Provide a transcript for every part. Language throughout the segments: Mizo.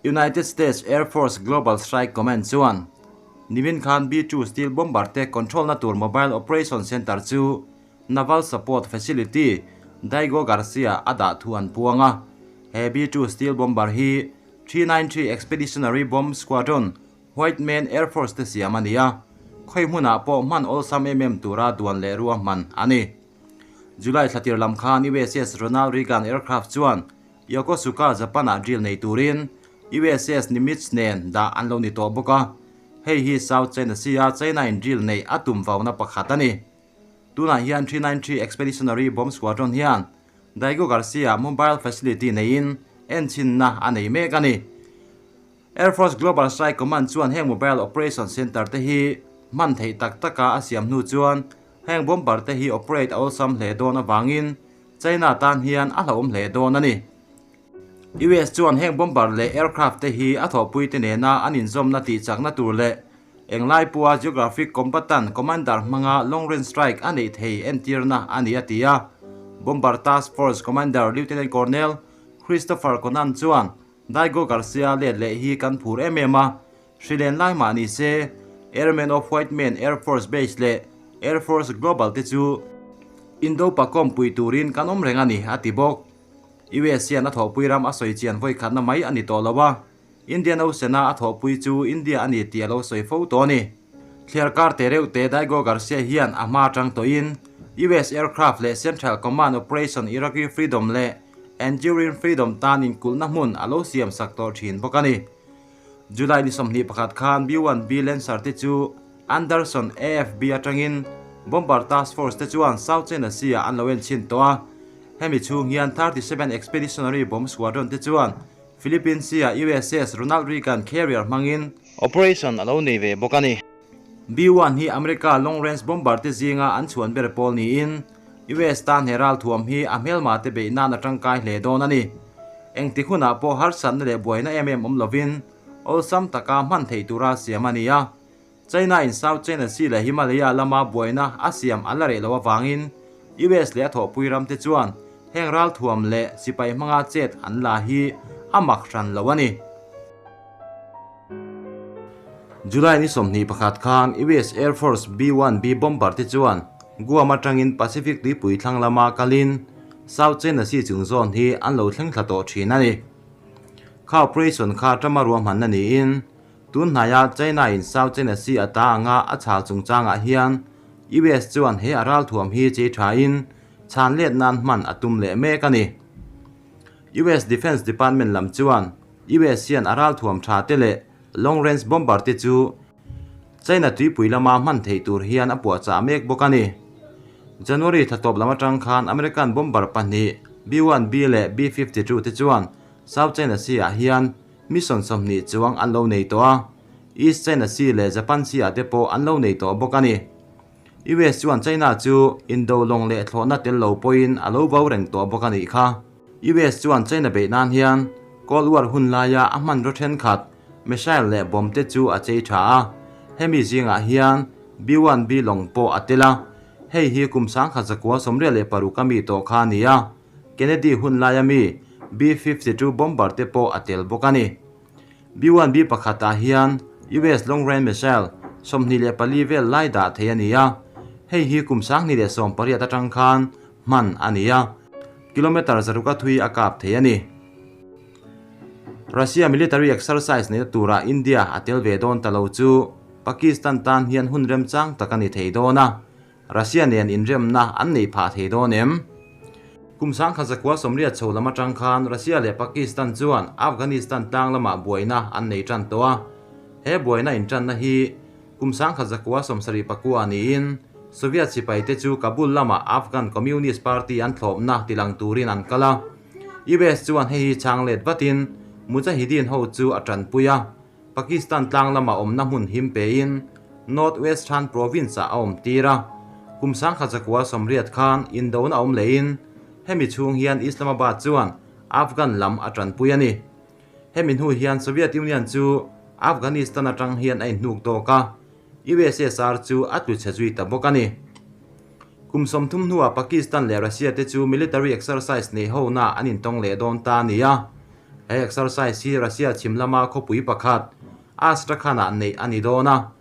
United States Air Force Global Strike Command chuan nimin khan B-2 Stealth Bomber te control na tur Mobile Operation Center chu Naval Support Facility, Diego Garcia a dah thu an puang a. He B-2 Stealth Bomber hi 393 Expeditionary Bomb Squadron, White Main Air Force te siam a ni a, khawi hmunah pawh hman awlsam em em tura duan leh ruahman a ni. July thlatir lam khan USS Ronald Reagan Aircraft chuan Yokosuka, Japan-ah drill nei turin USS Nimitz nen dah an lo ni tawh bawk a, hei hi South China Sea-a China-in drill neih a tum vauna pakhat a ni. Tunah hian 393 Expeditionary Bomb Squadron hian Diego Garcia Mobile Facility neiin enchhinna a nei mek a ni. Air Force Global Strike Command chuan heng Mobile Operation Centre te hi hman theih tak taka a siam hnu chuan heng bomber te hi operate a awlsam hle dawn avangin China tan hian a hlauhawm hle dawn a ni. US chuan heng bomber leh aircraft te hi a thawhpui te nena an inzawmna tihchakna tur leh englai pawha geographic combatant commander hmanga long range strike a neih thei entirna a ni a ti a. Bomber Task Force Commander Lieutenant Colonel Christopher Conan chuan Diego Garcia let leh hi kan phur em em a, hrilen lai mah ni se, Airmen of White Man Air Force Base leh Air Force Global te chu Indo-Pacom pui turin kan awm reng a ni, a ti bawk. US hian a thawhpui ram a sawi chian vawi khatna mai a ni tawh lo a, Indian Ocean-a a thawhpui chu India a ni tih a lo sawi fo tawh a ni. Thliar kar te reuh te Diego Garcia hian a hma atang tawhin US Aircraft leh Central Command Operation Iraqi Freedom leh Enduring Freedom tan inkulhna hmun a lo siam sak tawh thin bawk a ni. July ni 21 khan B-1B Lancer te chu Anderson AFB atangin Bomber Task Force te chuan South China Sea-ah an lo enchhin tawh a. Hemi chhung hian 37 Expeditionary Bomb Squadron te chuan Philippines Sea-ah USS Ronald Reagan carrier hmangin operation a lo nei ve bawk a ni. B-1 hi America long range bomber te zinga an chhuan ber pawl niin US tan he ralthuam hi a hmelma te beih nan a tangkai hle dawn a ni. Engtik hunah pawh harsatna leh buaina em em awm lovin awlsam taka hman theih tura siam a ni a. China in South China Sea leh Himalaya lama buaina a siam a la reh loh avangin US leh a thawhpui ram te chuan heng ralthuam leh sipai hmanga chet an la hi a mak hran lo a ni. July ni 21 khan US Air Force B-1B bomber te chuan Guam atangin Pacific tuipui thlang lama kalin South China Sea chung zawn hi an lo thleng thla tawh thin a ni. Kha operation kha tama ruahmanna niin tun hnaia China in South China Sea ata anga a chhal chungchangah hian US chuan he a ralthuam hi chei thain chhan let nan hman a tum leh mek a ni. US Defense Department lam chuan US hian a ralthuam tha te leh long range bomber te chu China tuipui lama hman theih tur hian a puahchah mek bawk a ni. January thla tawp lam atang khan American bomber pahnih B-1B leh B-52 te chuan South China Sea ah hian mission 20 chuang an lo nei tawh a, East China Sea leh Japan Sea ah te pawh an lo nei tawh bawk a ni. US chuan China chu indo lawng leh thlawhna tel lo pawhin a lo vau reng tawh bawk a nih kha. US chuan China beih nan hian Cold War hun laia a hmanraw thenkhat missile leh bomb te chu a chei tha a, hemi zingah hian B-1B lawng pawh a tel a, hei hi kum 1986 a mi tawh kha a ni a, Kennedy hun laia mi B-52 bomber te pawh a tel bawk a ni. B-1B pakhatah hian US Long Range Missile 24 vel lai dah thei a ni a, hei hi kum 2018 atang khan hman a ni a, kilometre 600 a thui a kap thei a ni. Russia military exercise neihna turah India a tel ve dawn ta lo chu Pakistan tan hian hun remchang tak a ni thei dawn a, Russia nen inremna an neih phah thei dawn em? Kum 1980 chho lam atang khan Russia leh Pakistan chuan Afghanistan tlang lamah buaina an nei tan tawh a. He buaina intanna hi kum 1979 niin Soviet sipaite chu Kabul lamah Afghan Communist Party an thlawpna tilang turin an kal a. US chuan hei hi chhang let vatin Mujahideen ho chu a tanpui a. Pakistan tlang lama awmna hmun him pein North Western Province-ah a awm tir a, kum 1980 khan indona awm lehin hemi chhung hian Islamabad chuan Afghan lam a tanpui a ni. Hemi hnu hian Soviet Union chu Afghanistan atang hian a inhnuk tawk a, USSR chu a tlu chhe zui ta bawk a ni. Kum 30 hnuah Pakistan leh Russia te chu military exercise nei hona an intawng leh dawn ta a ni a. He exercise hi Russia chhim lama khawpui pakhat, Astrakhan-ah neih a ni dawn a,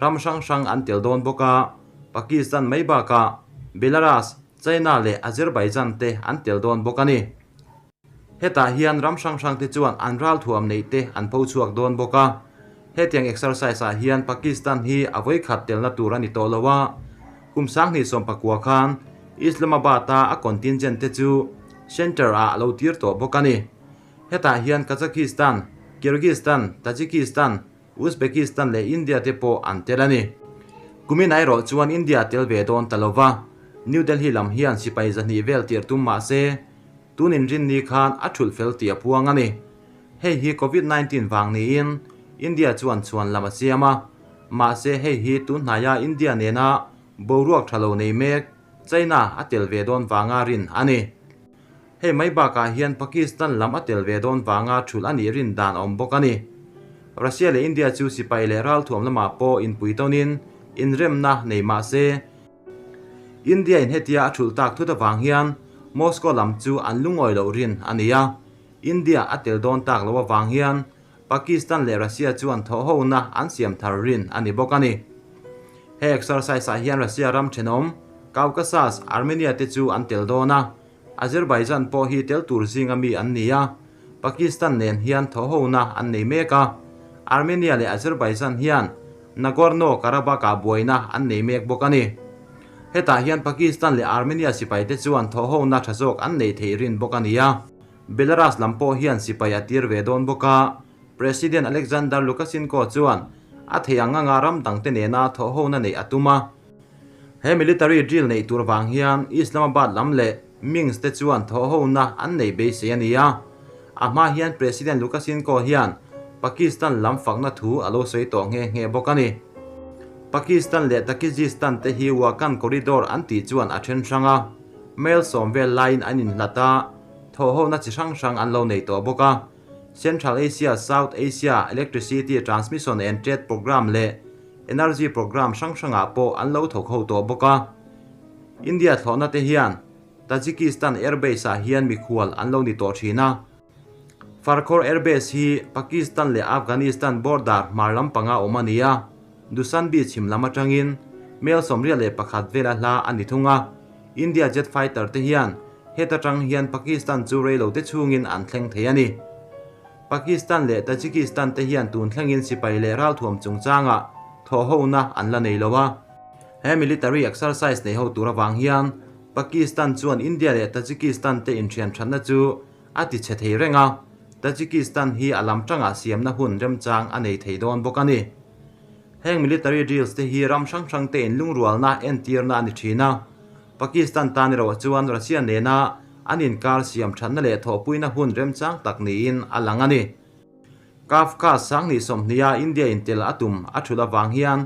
ram hrang hrang an tel dawn bawk a, Pakistan mai bakah Belarus, China leh Azerbaijan te an tel dawn bawk a ni. Hetah hian ram hrang hrang te chuan an ralthuam neih te an pho chhuak dawn bawk a. Hetiang exercise ah hian Pakistan hi a vawikhat telna tur a ni tawh lo a, kum 2019 khan Islamabad a a contingent te chu centre ah a lo tir tawh bawk a ni. Hetah hian Kazakhstan, Kyrgyzstan, Tajikistan, Uzbekistan leh India te pawh an tel a ni. Kumin erawh chuan India tel ve dawn ta lova, New Delhi lam hian sipai 200 vel tir tum mah se, tun inrinni khan a thulh fel tih a puang a ni. Hei hi Covid 19 vang niin India chuan chhuan lam a siam a, mahse hei hi tun hnaia India nena boruak tha lo nei mek China a tel ve dawn vanga rin a ni. Hei mai bakah hian Pakistan lam a tel ve dawn vanga thulh a nih rin dan a awm bawk a ni. Russia leh India chu sipai leh ralthuam lamah pawh inpui tawnin inremna nei mah se, India in hetia a thulh tak thut avang hian Moscow lam chu an lungawi loh rin a ni a. India a tel dawn tak loh avang hian Pakistan leh Russia chuan thawhhona an siam thar rin a ni bawk a ni. He exercise ah hian Russia ram thenawm, Caucasus, Armenia te chu an tel dawn a, Azerbaijan pawh hi tel tur zinga mi an ni a, Pakistan nen hian thawhhona an nei mek a, Armenia leh Azerbaijan hian Nagorno-Karabakh-ah buaina an nei mek bawk a ni. Hetah hian Pakistan leh Armenia sipaite chuan thawhhona tha zawk an nei thei rin bawk a ni a. Belarus lam pawh hian sipai a tir ve dawn bawk a, President Alexander Lukashenko chuan a thei ang anga ram dangte nena thawhhona neih a tum a. He military drill neih tur vang hian Islamabad lam leh Minsk te chuan thawhhona an nei beisei a ni a. A hma hian President Lukashenko hian Pakistan lam fakna thu a lo sawi tawh nghe nghe bawk a ni. Pakistan leh Takijistan te hi Wakhan Corridor an tih chuan a then hrang a, mile 10 vel laiin an inhlat a, thawhhona chi hrang hrang an lo nei tawh bawk a. Central Asia, South Asia Electricity Transmission and Trade Programme leh Energy Programme hrang hrangah pawh an lo thawk ho tawh bawk a. India thlawhna te hian Tajikistan Airbase ah hian mikhual an lo ni tawh thin a. Farkhor Airbase hi Pakistan leh Afghanistan border hmar lampanga awm a ni a, Dushanbe chhim lam atangin mel 81 vela hla a ni thung a. India jet fighter te hian heta tang hian Pakistan chu reilo te chhungin an thleng thei a ni. Pakistan leh Tajikistan te hian tun thlengin sipai leh ralthuam chungchangah thawhhona an la nei lo a. He military exercise nei ho tur avang hian Pakistan chuan India leh Tajikistan te inthian thatna chu a ti chhe thei reng a, Tajikistan hi a lam tangah siamna hun remchang a nei thei dawn bawk a ni. Heng military drills te hi ram hrang hrang te inlungrualna entirna a ni thin a, Pakistan tan erawh chuan Russia nena an inkar siam thatna leh thawhpuina hun remchang tak niin a lang a ni. Kafka 2020-a India intel a tum a thulh avang hian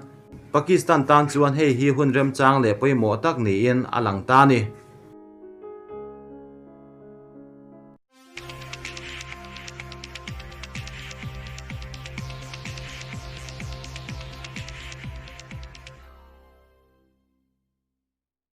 Pakistan tan chuan hei hi hun remchang leh pawimawh tak niin a lang ta a ni.